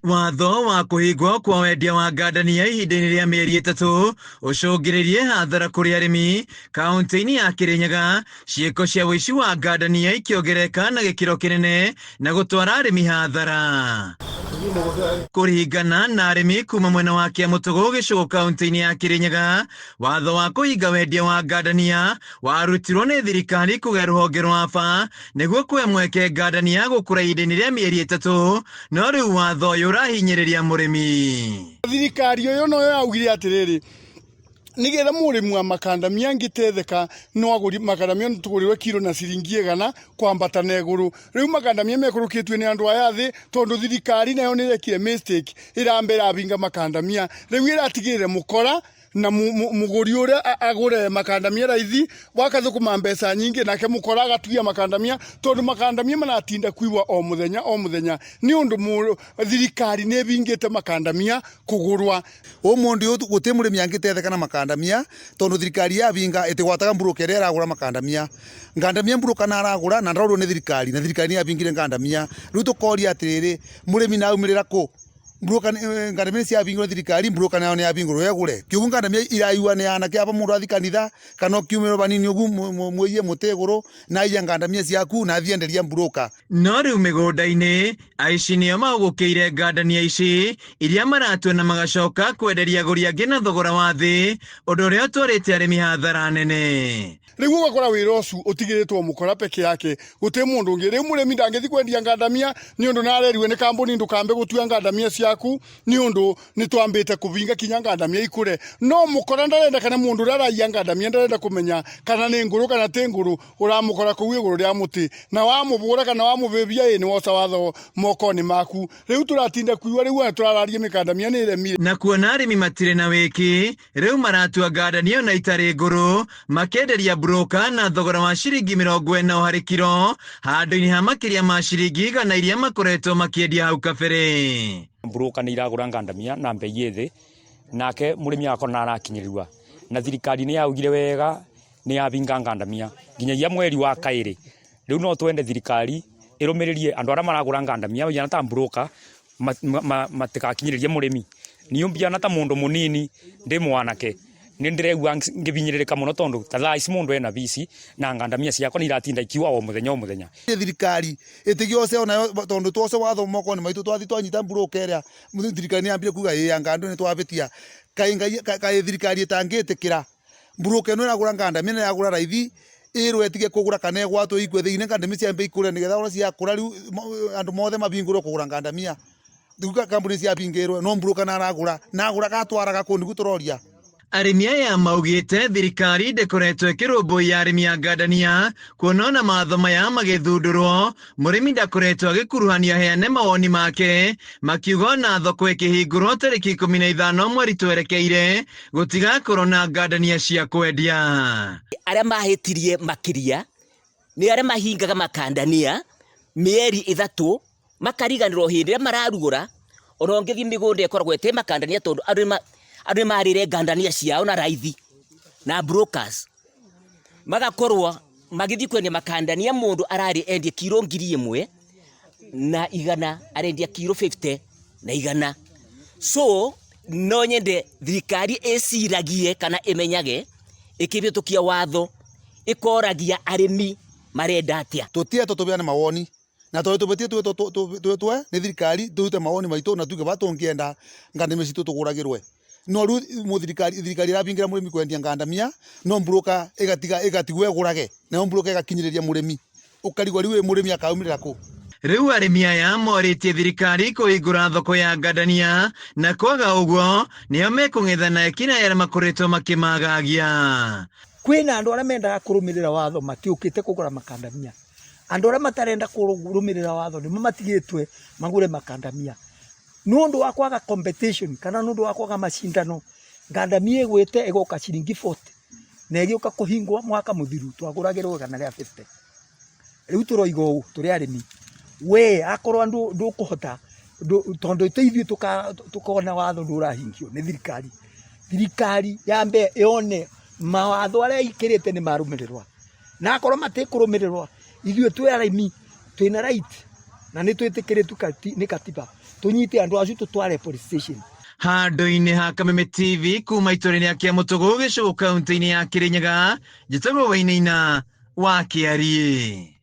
Watho wa kũhingwo kwa wendia wa ngandania ihinda-inĩ rĩa mĩeri 3 ũcũngĩrĩrie hathara kũrĩ arĩmi kaunti-inĩ ya Kirinyaga. Ciĩko cia ũici wa ngandania ikĩongerereka na gĩkĩro kĩnene na gũtwara arĩmi hathara. Kũringana na arĩmi kuma mwena wa Kĩamũtũgũ gĩcũgũ kaunti-inĩ ya Kirinyaga, watho wa kũhinga wendia wa ngandania warutirwo nĩ thirikari kũgĩa rũhonge rwa ABA nĩguo kũhe mweke ngandania gũkũra ihinda-inĩ rĩa mĩeri 3, no rĩu watho ũyũ ũrahinyĩrĩria mũrĩmi. Thirikari ũyũ noyo yaugire atĩrĩrĩ, nigetha mũrĩmi wa makandamia angĩtetheka no agũri makandamia tũgũrĩrwe kiro na ciringi 100 kwambata na igũrũ. Rĩu makandamia mekũrũkĩtio nĩ andũ aya thĩ tondũ thirikari nayo nĩ ĩrekire mistake, ĩramba ĩrabinga makandamia. Rĩu ĩratigĩrĩra mũkora na mũgũri ũrĩa agũre makandamia raithi, wakathũkũma mbeca nyingĩ, nake mũkora agatuia makandamia tondũ makandamia maratinda kuiwa o mũthenya o mũthenya nĩ ũndũ thirikari nĩ ĩbingĩte makandamia kũgũrwa. Ũmũndĩ ũyũ gũtirĩ mũrĩmi angĩtetheka na makandamia tondũ thirikari yabinga ĩtigwataga mburũka ĩrĩa ĩragũra makandamia. Ngandamia mburũka na aragũra na ndarorwo nĩ thirikari na thirikari nĩ yabingire ngandamia. Rĩu tũkoria atĩrĩrĩ, mũrĩmi na aumĩrĩra kũ? Mburũka ngandamia nĩ ciabingirwo nĩ thirikari, mburũka nayo nĩ yabingũrwo ĩgũre. Kĩoguo ngandamia iraiwa nĩ anake aba mũndũ athi kanitha kana ũkiumĩrwo banini ũguo mũiye mũtĩ igũrũ na aiye ngandamia ciaku na athiĩ enderia mburũka. No rĩu mĩgũnda-inĩ aici nĩo maũgũkĩire ngandania ici iria maratua na magacoka kwenderia agũri angĩ na thogora wa thĩ, ũndũ ũrĩa ũtwarĩte arĩmi hathara nene. Rĩu ũgakora wĩra ũcio ũtigĩrĩtwo mũkora peke yake, gũtirĩ mũndũ ũngĩ. Rĩu mũrĩmi ndangĩthiĩ kwendia ngandamia nĩ ũndũ narerirwe nĩ kambuni ndũkambe gũtua ngandamia ciaku nĩ ũndũ nĩ twambĩte kũbinga kinya ngandamia ikũre. No mũkora ndarenda kana mũndũ ũrĩa araiya ngandamia ndarenda kũmenya kana nĩ ngũrũ kana ti ngũrũ, ũramũkora kũu igũrũ rĩa mũtĩ na wamũbũra kana wamũbĩbia ĩ nĩ woca watho moko-inĩ maku. Rĩu tũratinda kuigua rĩu ona tũrararia mĩkandamia nĩ ĩremire. Na kuona arĩmi matirĩ na wĩki, rĩu maratua ngandania ona itarĩ ngũrũ, makenderia broker na thogora wa ciringi 40 o harĩ kiro, handũ-inĩ ha makĩria ma ciringi 100 iria makoretwo makĩendia hau kabere. Broker nĩ iragũra ngandamia na mbei ĩ thĩ, nake mũrĩmi agakorwo nĩ arakinyĩrĩrwa. Na thirikari nĩ yaugire wega nĩ yabinga ngandamia nginyagia mweri wa kaĩrĩ. Rĩu no twende thirikari ĩrũmĩrĩrie andũ arĩa maragũra ngandamia mahiana ta broker matigakinyĩrĩrie mũrĩmi. Niĩ mbiana ta mũndũ mũnini ndĩ mwanake nĩ ndĩraigua ngĩbinyĩrĩrĩka mũno tondũ ta thaa ici mũndũ ena bici na ngandamia ciakwa nĩ iratinda ikiua o mũthenya o mũthenya. Thirikari ĩtigĩoce onayo tondũ twoce watho moko-inĩ maitũ twathiĩ twanyita broker ĩrĩa thirikari nĩ yambire kuga ĩĩ anga andũ nĩ twabĩtia. Kaĩ thirikari ĩtangĩtĩkĩra broker ĩno ĩragũra ngandamia na ĩragũra raithi ĩrwo ĩtige kũgũra kana ĩgwatwo ĩikue thĩinĩ ngandamia ciambe ikũre nĩgetha ona ciakũra rĩu andũ mothe mabingũrwo kũgũra ngandamia. Rĩu kambuni ciabingĩrwo no broker na aragũra na agũra gatwaraga kũ nĩguo tũroria. Arĩmi aya maugĩte thirikari ndĩkoretwo ĩkĩrũmbũiya arĩmi a ngandania, kuona ona mawatho maya magĩthundũrwo mũrĩmi ndakoretwo agĩkuruhanio aheane mawoni make, makiuga ona thoko ĩkĩhingũrwo tarĩki 15 mweri twerekeire gũtigakorwo na ngandania cia kwendia. Arĩa mahĩtirie makĩria nĩ arĩa mahingaga makandania mĩeri 3 makariganĩrwo hĩndĩ ĩrĩa mararugũra, ona ũngĩthiĩ mĩgũnda ĩkoragwo ĩtĩ makandania tondũ andũ nĩ marĩre ngandania ciao na raithi na brokers, magakorwo magĩthiĩ kwendia makandania mũndũ ararĩ endie kiro 1,100 arendia kiro 50 na 100. So no nyende thirikari ĩciragie kana ĩmenyage ĩkĩhĩtũkia watho ĩkoragia arĩmi marenda atĩa. Tũtietwo tũbeane mawoni na tondũ tũbatiĩ twĩtwe nĩ thirikari tũrute mawoni maitũ na tuge ba tũngĩenda ngandamia citũ tũgũragĩrwe. No rĩu mũthirikari thirikari ĩrabingĩra mũrĩmi kwendia ngandamia no broker ĩgatiga ĩgatigwo ĩgũrage nayo broker ĩgakinyĩrĩria mũrĩmi ũkarigwo rĩu mũrĩmi akaumĩrĩra kũ. Rĩu arĩmi aya morĩtie thirikari kũhingũra thoko ya ngandania na kwaga ũguo nĩo mekũng'etha na ekina arĩa makoretwo makĩmagagia. Kwĩna andũ arĩa mendaga kũrũmĩrĩra watho matiũkĩte kũgũra makandamia. Andũ arĩa matarenda kũrũmĩrĩra watho nĩmo matigĩtwe magũre makandamia. Nĩ ũndũ wa kwaga competition kana nĩ ũndũ wa kwaga macindano, ngandamia ĩgwĩte ĩgoka ciringi 40 na ĩgĩũka kũhingwo mwaka mũthiru twagũragĩrwo 150. Rĩu tũroiga ũũ tũrĩ arĩmi, we akorwo ndũkũhota tondũ ti ithuĩ tũkona watho ndũrahingio nĩ thirikari. Thirikari yambe yone mawatho arĩa ĩkĩrĩte nĩ marũmĩrĩrwo. Na akorwo matikũrũmĩrĩrwo, ithuĩ twĩ arĩmi twĩna right Na nĩ twĩtĩkĩrĩtio nĩ katiba tũnyite andũ acio tũtware police station. Handũ-inĩ ha Kameme TV kuma itũra-inĩ rĩa Kĩamũtũgũ gĩcũgũ kaunti-inĩ ya Kĩrĩnyaga, njĩtagwo Wainaina wa Kĩariĩ.